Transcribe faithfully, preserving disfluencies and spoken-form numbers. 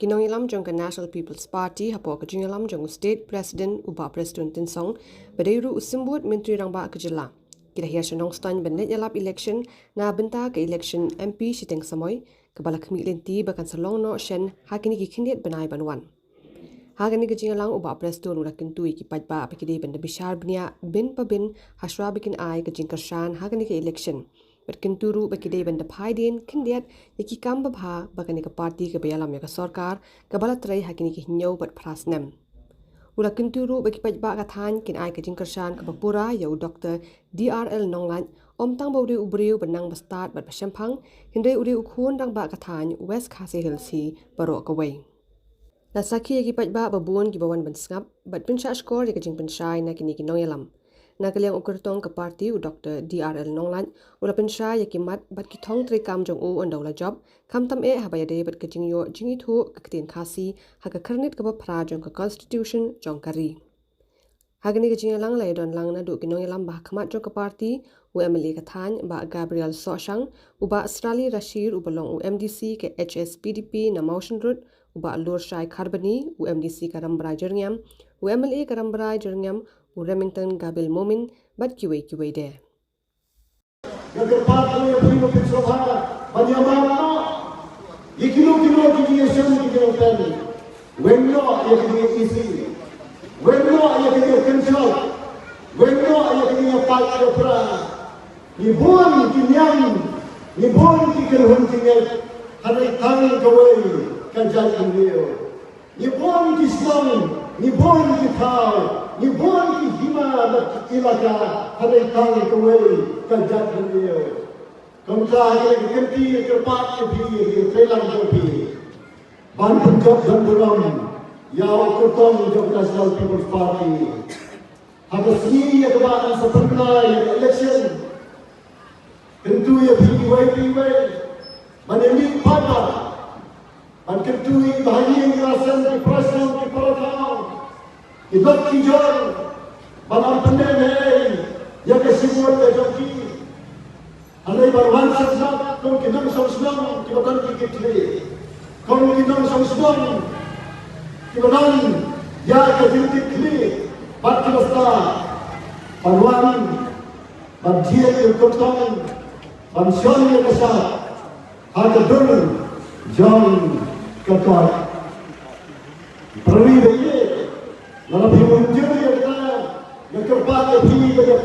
Ki nongïalam jong ka National People's Party hapoh ka jingïalam jong u State President u Bah Prestone Tynsong, ba dei ruh u Symbud Myntri Rangbah ka jylla, ki la hiar sha Nongstoiñ ban leit ïalap election na bynta ka election M P shiteng samoi, kaba la khmih lynti ba kan sa long noh shen ha kine ki khyndiat bnai ban wan. Ha kane ka jingïalang u Bah Prestone u la kyntu ïa ki paidbah ba ki dei ban da bishar bniah bin pa bin ha shuwa ba kin ai ka jingkyrshan ha kane ka election. Bad kyntu ruh ba ki dei ban da phai dien khyndiat ïa ki kam babha ba kane ka party kaba ïalam ïa ka sorkar kaba la trei ha kine ki hynñiew bad phra snem. U la kyntu ruh ba ki paidbah ka thaiñ kin ai ka jingkyrshan kaba pura ïa u Doktor D R L Nonglait, ym tang ba u dei u briew ba nang ba stad bad ba shemphang, hynrei u dei u khun rangbah ka thaiñ West Khasi Hills hi baroh kawei. La sakhi ïa ki paidbah ba bun kiba wan ban sngap bad pynshah shkor ïa ka jingpynshai na kine ki nongïalam. Na ka liang u kyrtong ka party u Doktor D R L Nonglait u la pynshai ïa ki mat bad ki thong treikam jong u ynda u la jop, khamtam eh haba ïadei bad ka jingïoh jingithuh ka ktien Khasi ha ka khyrnit kaba phra jong ka Constitution jong ka ri. Ha kane ka jingïalang la ïadon lang naduh ki nongïalam ba ha khmat jong ka party, u M L A ka thaiñ Bah Gabriel Sohshang, u Bah Srali Rashir uba long u M D C ka H S P D P na Mawshynrut, u Bah Lurshai Kharbani, u M D C ka Rambrai Jyrngiam, u M L A ka Rambrai Jyrngiam, u Remington Gabil Momin, bad kiwei kiwei de. Nga kyrpad ïa phi ba phin sngewbha ban ïa man noh ïa kino kino ki jingïashem ki jingïapen. Weng noh ïa ki jingïaisih. Weng noh ïa ki jingïakynshop. Weng noh ïa ki jingïapait ïapra. Ngi bun ki niam, ngi bun ki kynhun jingngeit, hynrei tang kawei ka jaitbynriew. Ngi bun ki shnong, ngi bun ki thaw, ngi bun ki hima bad ki ilaka, hynrei tang kawei ka jaitbynriew. Kumta ngi la kynti kyrpad ïa phi, ïa ki treilang jong phi, ban pynjop don burom ïa u kyrtong jong ka National People's Party. Ha ka sngi ïa kaba yn sa pynbna ïa ka election, kyntu ïa phi kiwei kiwei ban ïa mih paidbah, ban kyntu ïa ki bahaïing ki basan, ki para shnong ki para thaw, ki dok ki jor, ban ym pyneh ei ïa ka shibun ka jong ki. Hynrei ban wan sngewsih kum ki nongshong shnong kiba don ki kit khlieh, kum ki nongshong shnong kiba don ïa ka jingkit khlieh bad kiba stad, ban wan ban jied ïa u kyrtong, ban shon ïa ka shad ha ka dur jong ka koit. Para ri ba ïeit, lada phi mynjur ïa kata, nga kyrpad ïa phi ba ïa